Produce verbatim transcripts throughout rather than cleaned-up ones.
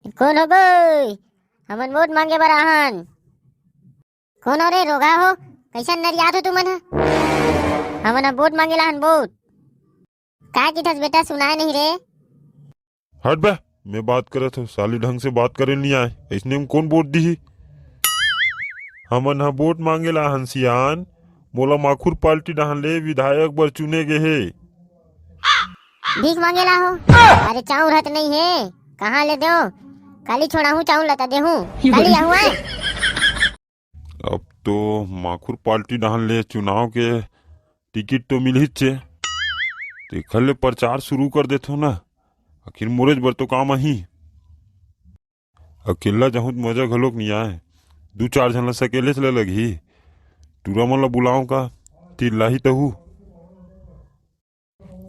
कोन हो गई? हमन वोट मांगे बर आहन। कोन हो रे रोगहा हो? कैसन नरियात हो तुमन ह? हमन ह वोट मांगे ला हन, वोट। का किथस बेटा, सुनाय नहीं रे? हट बे, मैं बात करत हो, साली ढंग से बात करे नहीं आय, ऐसने में कोन वोट दिही? हमन ह वोट मांगे ला हन सियान, मोला माखुर पार्टी डहान ले विधायक बर चुने गे हे। भीख मांगे ला हो? अरे चाउर हत नहीं हे, कहाँ ले देव? काली छोड़ाहूँ चाउर लता देहूँ, काली आहूँ आय। अब तो माखुर पार्टी डहान ले चुनाव के टिकट तो मिलहिच हे, तेखर ले प्रचार शुरू कर देथो ना, आखिर मोरेच बर तो काम आही। अकेल्ला जाहूं त मजा घलोक नइ आय, दू चार झन ला सकेलेच ले लगही। टूरा मन ला बुलाओं का, चिल्लाही तहू।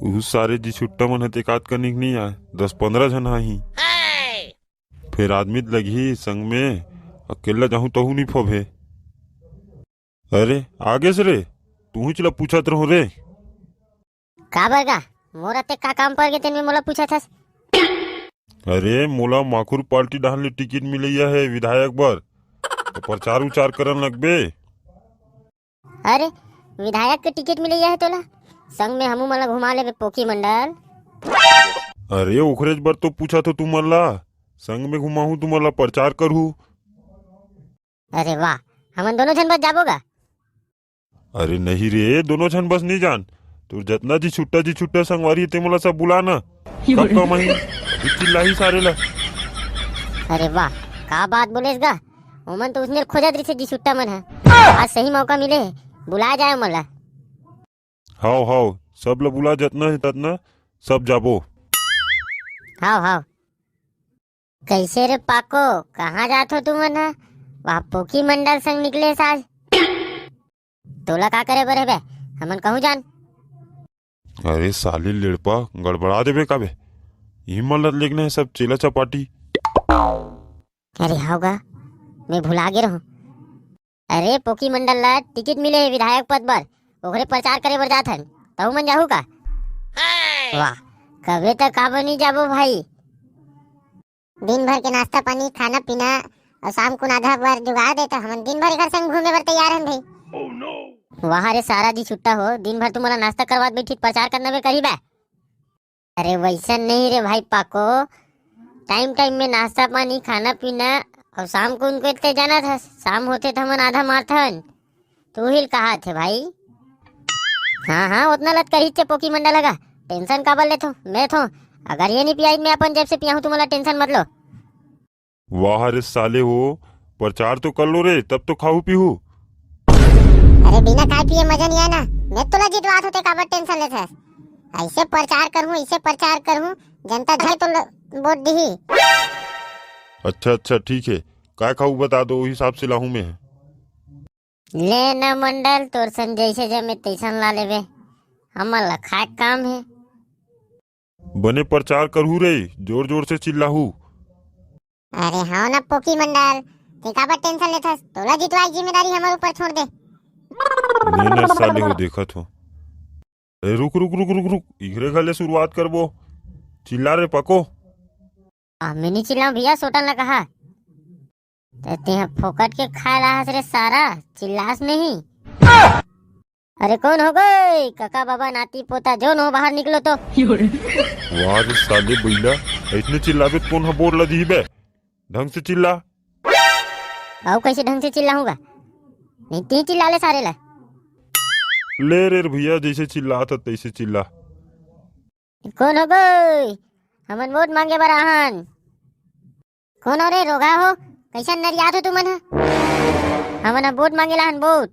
उहू सारे जी छुट्टा मन ह तेकात कनिक नइ आय, दस पंद्रह झन आही। फेर आदमी त लगही संग में, अकेल्ला जाहूं तहू नइ फोबे। अरे आगेस रे, तुहीच ला पूछत रहूं रे। काबर गा? मोर अतेक का काम पर गे तेन में मोला पूछत हस? अरे मोला माखुर पार्टी डहान ले टिकट मिलइया हे विधायक बर, त प्रचार उचार करन लगबे। अरे विधायक के टिकट मिलइया हे तोला, संग में हमू मन ला घुमा लेबे पोकी मंडल। अरे ओखरेच बर तो पूछत हो तुमन ला, संग में घुमाहूं तुमन ला, प्रचार करहूं। अरे वाह, हमन दोनों झन बस जाबो गा? अरे नहीं रे, दोनों झन बस नहीं जान, तोर जतना जी छुट्टा जी छुट्टा संगवारी हे, ते मोला सब बुला ना। कब काम आही? अभी चिल्लाही सारे ला। अरे वाह, का बात बोलेस गा? ओमन तो उसने खोजत रहिसे जी छुट्टा मन ह। आज सही मौका मिले हे, बुला जाए ओमन ला। हाव हाव, सब ला बुला, जतना हे ततना, सब जाबो। हाव हाव। कैसे रे पाको, कहाँ जात हो तुमन ह? वाह, पोकी मंडल संग निकलेस आज। तोला का करे बर हे बे? हमन कहूँ जान? अरे साले लेड़पा, गड़बड़ा देबे का बे? इही मन ल लेगना हे सब चेला चपाटी। अरे हाव गा, मैं भुला गे रहूं। अरे पोकी मंडल ला टिकट मिले हे विधायक पद बर, ओकरे प्रचार करे बर जात हन, तहू मन जाहू का? वाह, कबे तक काबर नहीं जाबो भाई। दिन भर के नाश्ता पानी, खाना पीना अउ शाम कुन आधा बर जुगाड़ दे, त हमन दिन भर एकर संग घूमे बर तैयार हन भाई। वाह रे सारा जी छुट्टा हो, दिन भर तुमन ला नाश्ता करवात बैठी, प्रचार करना बे करी बे। अरे वैसन नहीं रे भाई पाको, टाइम टाइम में नाश्ता पानी, खाना पीना, अउ शाम कुन को इतने जाना था, शाम होते त हमन आधा मारथन। तू ही कहा थे भाई। हाँ हाँ, उतना लत करी थे पोकी मंडल लगा, टेंशन काबर लेथो? मैं थो, अगर ये नहीं पियाई मैं अपन जेब से पियाहूँ, तुमन ला टेंशन मत लो। वाह रे साले हो, प्रचार तो कर लो रे, तब तो खाहू पीहू। अरे बिना खाए पिए मजा नहीं आए ना, मैं तोला जितवात होते काबर टेंशन लेथस? ऐसे प्रचार करहूँ, ऐसे प्रचार करहूँ, जनता जाए तो ल-, वोट दिही। अच्छा अच्छा ठीक है, काय खाहू बता दो, उही हिसाब से लाहूँ मैं। ले ना मंडल, तोर सन जैसे जमे तैसन ला लेबे, हमन ला खाए काम हे। बने प्रचार करहू रे, जोर जोर से चिल्लाहू। अरे हाँ ना पोकी मंडल, ते काबर टेंशन लेथस? तोला जितवाए के जिम्मेदारी हमर ऊपर छोड़ दे। नहीं ना साले हो, देखत हो। अरे रुक रुक रुक रुक रुक, इखरे घले शुरुआत करबो। चिल्ला रे पको। आ, मैं नहीं चिल्लाऊं भैया, सोटन ला कहा। ते तेहा फोकट के खाए ला हस रे सारा, चिल्लास नहीं। अरे कौन हो गए? कका बाबा नाती पोता जोन हो, बाहर निकलो तो। वाह रे साले बैला, ऐसने चिल्लाबे त कौन ह वोट ला दिही बे? ढंग से चिल्ला। अउ कैसे ढंग से चिल्लाहूंगा? नहीं ती चिल्ला ले सारे ला। ले रे भैया, जैसे चिल्लात ह तैसे चिल्ला। कौन हो गए? हमन वोट मांगे बर आहन। कौन हो रे रोगहा हो? कैसन नरियात हो तुमन ह? हमन ह वोट मांगे ला हन, वोट।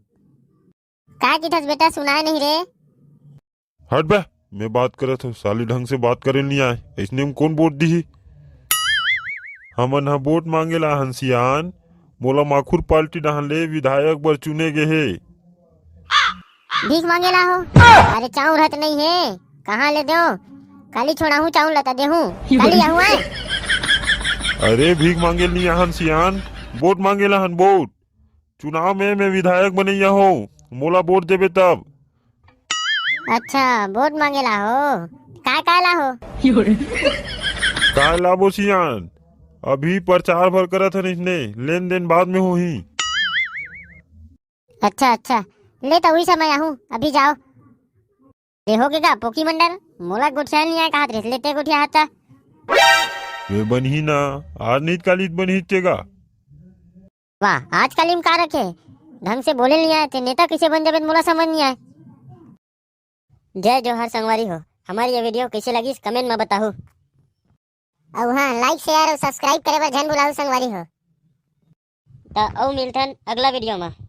का किथस बेटा, सुनाय नहीं रे। हट बे, मैं बात करत हो, साली ढंग से बात करे नहीं आय, ऐसने में कौन वोट दिही? हमन ह वोट मांगे ला हन सियान, मोला माखुर पार्टी डहान ले विधायक बर चुने गे हे। भीख मांगे ला हो? अरे चाउर हत नहीं हे, कहाँ ले देव? काली छोड़ाहूँ चाउर लता देहूँ, काली आहूँ आय। अरे भीख मांगे नहीं आहन सियान, वोट मांगे ला हन वोट। चुनाव में मैं विधायक बनैया हो, मोला वोट देबे तब। अच्छा, वोट मांगे ला हो, काय काय ला हो? काय लाबो सियान? अभी प्रचार भर करत हन इसने, लेन देन बाद में होही। अच्छा अच्छा, ले त उही समय आहूं, अभी जाओ। देहो के का पोकी मंडल, मोला गोठिया नइ आय कहत रहिस, लेते गोठिया हाथ चा। वे बनही ना, आज नइ त काली त बनही तेगा। वाह, आजकल इम का रखे, ढंग से बोले नइ आय, ते नेता कइसे बन जाबे त मोला समझ नइ आय। जय जोहार संगवारी हो, हमर ये video कइसे लगिस comment म बताहू। अउ हाँ, like, share अउ subscribe करे बर झन भुलाहू संगवारी हो। त अउ मिलथन अगला video म।